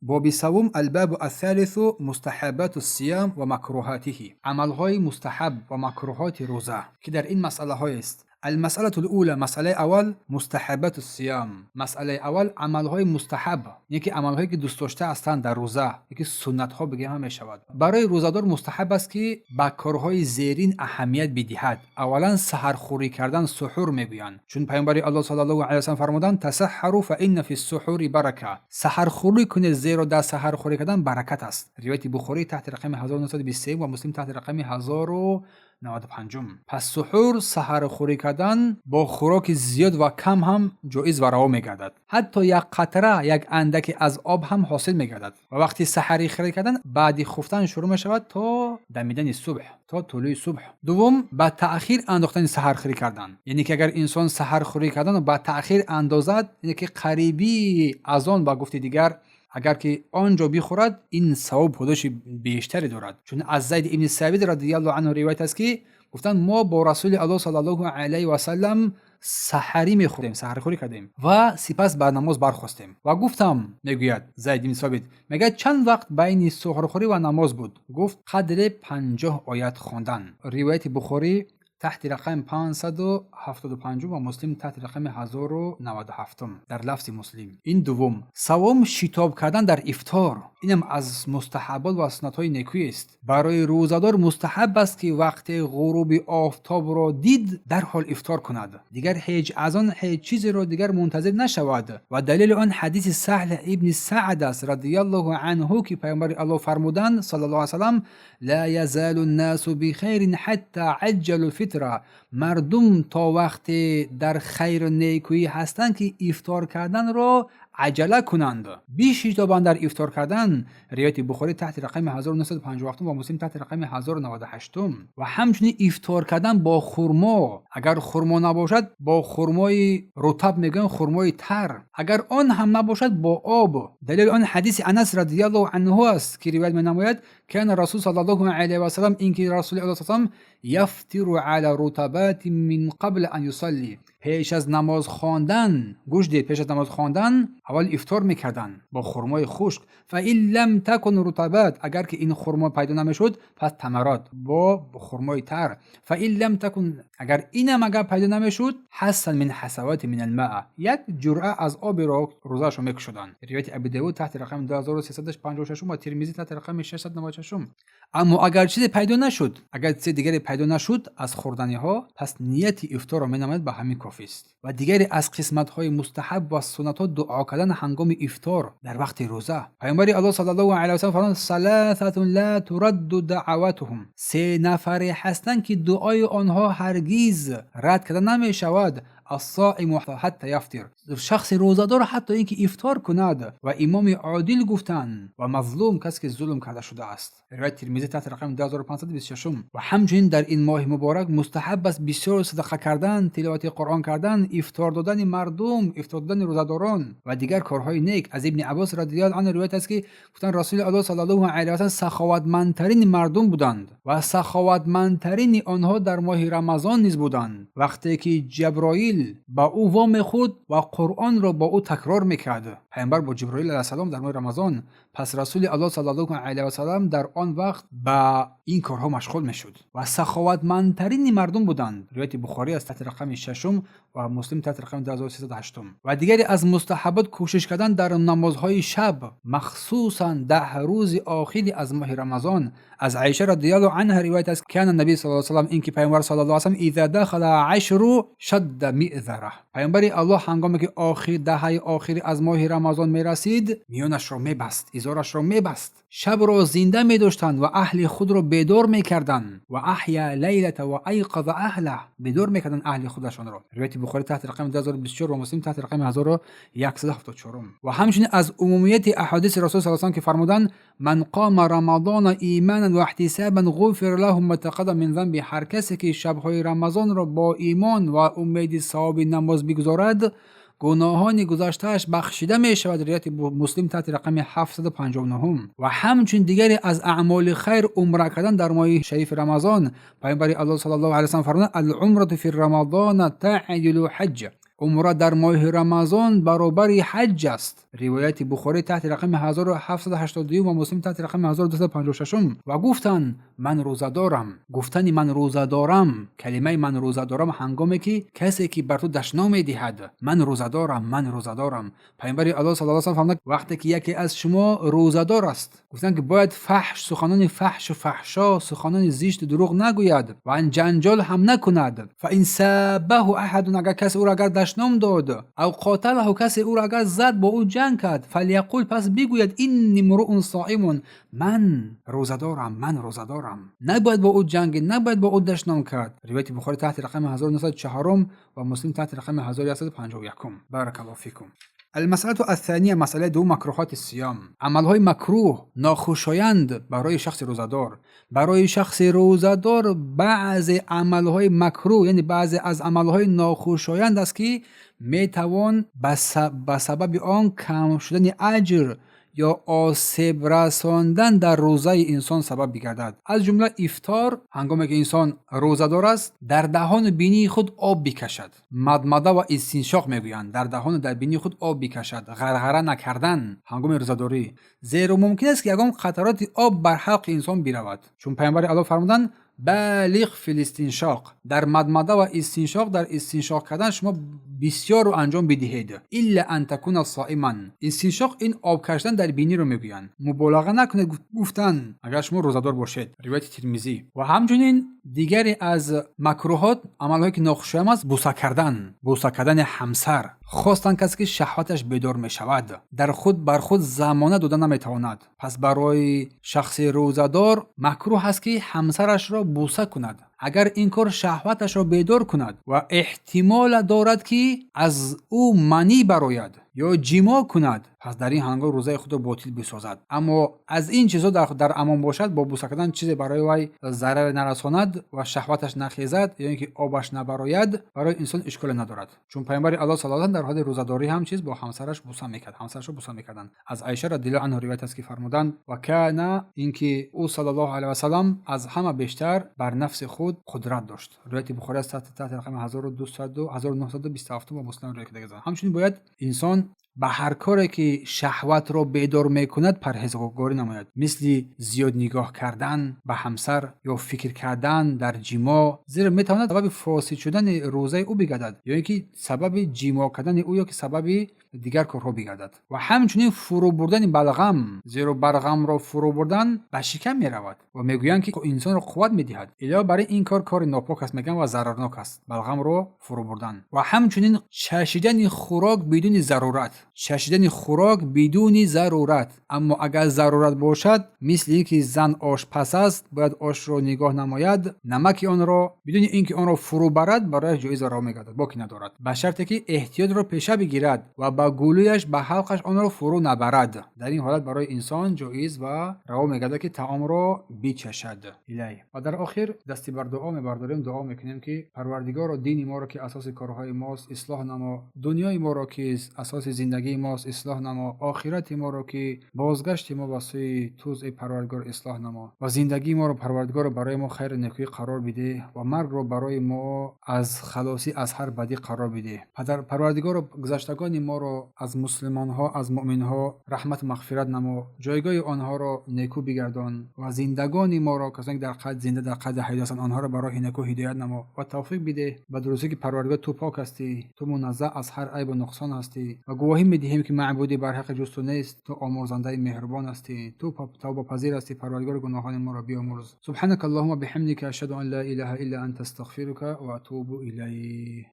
Боби саввум: الباب الثالث، مستحبات الصيام ومكروهاته. Амалҳои мустаҳаб ва макруҳоти рӯза, ки дар ин масъалаҳоест. المسألة الأولى، масъалаи аввал: مستحبات الصيام. Масъалаи аввал: амалҳои мустаҳаб, яке амалҳое ки дӯстдошта ҳастанд дар рӯза, яке суннатҳо бигем ҳам мешавад. Барои рӯзадор мустаҳаб аст, ки ба корҳои зерин аҳамият бидиҳад. Аввалан, саҳархӯрӣ кардан, суҳур мегӯянд, чун паёмбари Аллоҳ صلى الله عليه وسلم фармуданд: تسحروا فإن في السحور بركة. Саҳархӯрӣ кунед, зеро дар саҳархӯрӣ кардан баракат аст. Ривояти Бухорӣ таҳти рақами 1923 ва Муслим таҳти рақами 1095. Пас суҳур, саҳархӯрӣ кардан бо хӯроки зиёд ва кам ҳам ҷоиз ва раво мегардад. Ҳатто як қатра, як андаке аз об ҳам ҳосил мегардад. Ва вақти саҳарӣ хӯрӣ кардан баъди хуфтан шурӯъ мешавад то дамидани субҳ, то тулӯи субҳ. Дуввум, ба таъхир андохтани саҳархӯрӣ кардан, яъне ки агар инсон саҳархӯрӣ карданро ба таъхир андозад, яъне ки қарибии азон, ба гуфти дигар, агар ки он ҷо бихӯрад, ин савоб, подоши бештаре дорад. Чун аз Зайд ибни Собит رضي الله عنه ривоят аст, ки гуфтанд: мо бо Расули Аллоҳ صلى الله عليه وسلم саҳарӣ мехӯрдем, саҳархӯрӣ кардем ва сипас ба намоз бархостем. Ва гуфтам, мегӯяд Зайд ибни Собит, мегӯяд: чанд вақт байни суҳурхӯрӣ ва намоз буд? Гуфт: қадре 50 оят хондан. Ривояти Бухорӣ таҳти рақами 575 ва Муслим таҳти рақами 1097 дар лафзи Муслим. Ин дуввум. Саввум, шитоб кардан дар ифтор. Инам аз мустаҳабот ва суннатҳои некӯест. Барои рӯзадор мустаҳаб аст, ки вақте ғуруби офтобро дид, дарҳол ифтор кунад, дигар ҳеҷ аз он ҳеҷ чизеро дигар мунтазир нашавад. Ва далели он ҳадиси Саҳл ибни Саъд аст رضي الله عنه, ки паёмбари Аллоҳ фармуданд صلى الله عليه وسلم: لا يزال الناس بخير حتى عجلوا الفطر. Мардум то вақте дар хайру некӯӣ ҳастанд, ки ифтор карданро аҷала кунанд, бишитобанд дар ифтор кардан. Ривояти Бухорӣ таҳти рақами 1957 ва Муслим таҳти рақами 1098. Ва ҳамчунин ифтор кардан бо хурмо, агар хурмо набошад, бо хурмои رطب мегӯянд, хурмои тар, агар он ҳам набошад, бо об. Далели он ҳадиси Анас رضي الله عنه аст, ки ривоят менамояд: كان رسول صلى الله عليه وسلم, ин ки Расули Аллоҳ салам يفطر على رطبات من قبل أن يصلي. Пеш аз намоз хондан, гӯш диҳед, пеш аз намоз хондан аввал ифтор мекарданд бо хурмои хушк. فإن لم تكن رطبات, агар ки ин хурмо пайдо намешуд, пас تمرات, бо хурмои тар. فإن لم تكن, агар инам агар пайдо намешуд, حسا من حسوات من الماء, як ҷуръа аз оберо рӯзаашро мекушоданд. Ривояти Аби Давуд таҳти рақами 2356 ва Термизӣ таҳти рақами 696. Аммо агар чизе пайдо нашуд, агар чизе дигаре пайдо нашуд аз хӯрданиҳо, пас нияти ифторро менамояд, ба ҳамин кофист. Ва дигаре аз қисматҳои мустаҳаб ва суннатҳо: дуо кардан ҳангоми ифтор дар вақти рӯза. Паёмбари Аллоҳ صلى الله عليه وسلم фармуд: ثلاثة لا ترد دعوتهم. Се нафаре ҳастанд, ки дуои онҳо ҳаргиз рад карда намешавад: الصائم حتى يفطر, шахси рӯзадор ҳатто ин ки ифтор кунад, ва имоми одил гуфтанд, ва мазлум, касе ки зулм карда шудааст. Ривояти Термизӣ таҳти рақами 2526. Ва ҳамчунин дар ин моҳи муборак мустаҳаб аст бисёр садақа кардан, тиловати Қуръон кардан, ифтор додани мардум, ифтор додани рӯзадорон ва дигар корҳои нек. Аз Ибни Аббос رضي الله عنه ривоят аст, ки гуфтанд: Расули Аллоҳ صلى الله عليه وسلم саховатмандтарини мардум буданд ва саховатмандтарини онҳо дар моҳи Рамазон низ буданд, вақте ки Ҷаброил ба ӯ вомехӯрд ва Қуръонро бо ӯ такрор мекард. Пайғамбар бо Ҷиброил алайҳиссалом дар моҳи Рамазон. Пас Расули Аллоҳ صلى الله عليه وسلم дар он вақт ба ин корҳо машғул мешуд ва саховатмандтарини мардум буданд. Ривояти Бухорӣ аст таҳти рақами шашум ва Муслим таҳти рақами 2308. Ва дигаре аз мустаҳабот: кӯшиш кардан дар намозҳои шаб, махсусан 10 рӯзи охири аз моҳи Рамазон. Аз Аиша رضي الله عنها ривоят аст: كان النبي صلى الله عليه وسلم, ин ки пайғамбар صلى الله عليه وسلم إذا دخل العشر شد مئزره. Пайғамбари Аллоҳ ҳангоме ки охир даҳаи охири аз моҳи Рамазон мерасид, миёнашро мебаст, изорашро мебаст, шабро зинда медоштанд ва аҳли худро бедор мекарданд. وأحيا الليلة وأيقظ أهله, бедор мекарданд аҳли худашонро. Ривояти Бухорӣ таҳти рақами 2024 ва Муслим таҳти рақами 1174. Ва ҳамчунин аз умумияти аҳодиси Расул صلى الله عليه وسلم, ки фармуданд: من قام رمضان إيمانا واحتسابا غفر له ما تقدم من ذنبه. Ҳар касе ки шабҳои Рамазонро бо имон ва умеди савоби намоз бигузорад, гуноҳони гузаштааш бахшида мешавад. Ривояти Муслим таҳти рақами 759. Ва ҳамчунин дигаре аз аъмоли хайр: умра кардан дар моҳи шарифи Рамазон. Пайғамбари Аллоҳ صلى الله عليه وسلم фармуданд: العمرة في رمضان تعدل حجة. Умра дар моҳи Рамазон баробари ҳаҷ аст. Ривояти Бухорӣ таҳти рақами 1782 ва Муслим таҳти рақами 1256. Ва гуфтанд: «Ман рӯза дорам». Гуфтани «ман рӯза дорам», калимаи «ман рӯза дорам», ҳангоме ки касе ки бар ту дашном медиҳад, «ман рӯза дорам, ман рӯза дорам». Паёмбари Аллоҳ саллаллоҳу алайҳи васаллам фармуданд: вақте ки яке аз шумо рӯзадор аст, гуфтанд ки бояд фаҳш, суханони фаҳшу фаҳшо, суханони зишту дурӯғ нагӯяд ва ҷанҷол ҳам накунад. فإن سابه أحد, агар касе ӯро агар дашном дод, أو قاتله, касе ӯро агар зад, бо ӯ ҷанг кард, فليقل, пас бигӯяд: إني امرؤ صائم, ман рӯзадорам, ман рӯзадорам. Набояд бо ӯ ҷангид, набояд бо ӯ дашном кард. Ривояти Бухорӣ таҳти рақами 1904 ва Муслим таҳти рақами 1151. بارك الله فيكم. المسألة الثانية, масъалаи дуюм: مكروهات الصيام, амалҳои макрӯҳ, нохушоянд барои шахси рӯзадор. Барои шахси рӯзадор баъзе амалҳои макрӯҳ, яъне баъзе аз амалҳои нохушоянд аст, ки метавон ба сабаби он кам шудани аҷр ё осеб расондан дар рӯзаи инсон сабаб бигардад. Аз ҷумла ифтор, ҳангоме ки инсон рӯзадор аст, дар даҳону бинии худ об бикашад. Мадмада ва истиншоқ мегӯянд, дар даҳону дар бинии худ об бикашад, ғарғара накардан ҳангоми рӯзадорӣ, зеро мумкин аст, ки ягон қатароти об бар ҳалқи инсон биравад, чун Паёмбари Аллоҳ фармуданд: بالغ في الاستنشاق, дар мадмада ва истиншоқ, дар истиншоқ кардан шумо бисёрро анҷом бидиҳед. إلا أن تكون صائما. Истиншоқ ин об кашидан дар биниро мегӯянд. Муболаға накунед, гуфтан, агар шумо рӯзадор бошед. Ривояти Тирмизӣ. Ва ҳамчунин дигаре аз макрӯҳот, амалҳое ки нохушоям аст, буса кардан, буса кардани ҳамсар. Хостан касе ки шаҳваташ бедор мешавад, дар худ бар худ замона дода наметавонад, пас барои шахси рӯзадор макрӯҳ аст, ки ҳамсарашро буса кунад, агар ин кор шаҳваташро бедор кунад ва эҳтимола дорад, ки аз ӯ манӣ барояд ё ҷимоъ кунад, пас дар ин ҳангом рӯзаи худро ботил бисозад. Аммо аз ин чизҳо дар амон бошад, бо буса кардан чизе барои вай зараре нарасонад ва шаҳваташ нахезад ё ин ки обаш набарояд, барои инсон ишколе надорад, чун Паёмбари Аллоҳ саллаллоҳу дар ҳоли рӯзадорӣ ҳам чиз бо ҳамсараш буса мекард, ҳамсарашро буса мекарданд. Аз Айша رضي الله عنها ривоят аст, ки фармуданд: وكان, ин ки ӯ саллаллоҳу алайҳи васаллам аз ҳама бештар бар нафси худ қудрат дошт. Ривояти Бухорӣ аст таҳти рақами 1927 ва Муслим ривоят карда. Ҳамчунин бояд инсон ба ҳар коре ки шаҳватро бедор мекунад, парҳезгорӣ намояд, мисли зиёд нигоҳ кардан ба ҳамсар ё фикр кардан дар ҷимоъ, зеро метавонад сабаби фосид шудани рӯзаи ӯ бигардад ё ин ки сабаби ҷимоъ кардани ӯ ё ки сабаби дигар корҳо бигардад. Ва ҳамчунин фурӯ бурдани балғам, зеро балғамро фурӯ бурдан ба шикам меравад ва мегӯянд, ки инсонро қувват медиҳад. Илова бар ин кор кори нопок аст, мегӯянд, ва зарарнок аст балғамро фурӯ бурдан. Ва ҳамчунин чашидани хӯрок бидуни зарурат, чашидани хӯрок бидуни зарурат. Аммо агар зарурат бошад, мисли ин ки зан ошпаз аст, бояд ошро нигоҳ намояд, намаки онро бидуни ин ки онро фурӯ барад, барояш ҷоиз ва раво мегардад, боки надорад, ба шарте ки эҳтиётро пеша бигирад ва ба гулӯяш, ба ҳалқаш онро фурӯ набарад. Дар ин ҳолат барои инсон ҷоиз ва раво мегардад, ки таомро бичашад. Илай ва дар охир дасти бар дуо мебардорем, дуо мекунем, ки Парвардигоро, дини моро, ки асоси корҳои мост, ислоҳ намо, дунёи моро, ки асоси зиндагии мост, ислоҳ намо, охирати моро, ки бозгашти мо ба сӯи туст, эй Парвардигор, ислоҳ намо ва зиндагии моро, Парвардигоро, барои мо хайру некӯӣ қарор бидеҳ ва маргро барои мо аз халосӣ аз ҳар бадӣ қарор бидеҳ. Парвардигоро, гузаштагони моро аз мусулмонҳо, аз муъминҳо раҳмату мағфират намо, ҷойгоҳи онҳоро некӯ бигардон ва зиндагони моро, касоне ки дар қайд зинда, дар қайди ҳаёт ҳастанд, онҳоро ба роҳи некӯ ҳидоят намо ва тавфиқ бидеҳ ба дурустӣ, ки Парвардигор, ту пок ҳастӣ, ту муназзаҳ аз ҳар айбу нуқсон ҳастӣ ва гувоҳӣ медиҳем, ки маъбуди барҳаққи ҷуз ту нест, ту омурзандаи меҳрубон ҳастӣ, ту тавбапазир ҳастӣ. Парвардигор, гуноҳони моро биомурз. سبحانك اللهم بحمدك، أشهد أن لا إله إلا أنت، أستغفرك وأتوب إليك.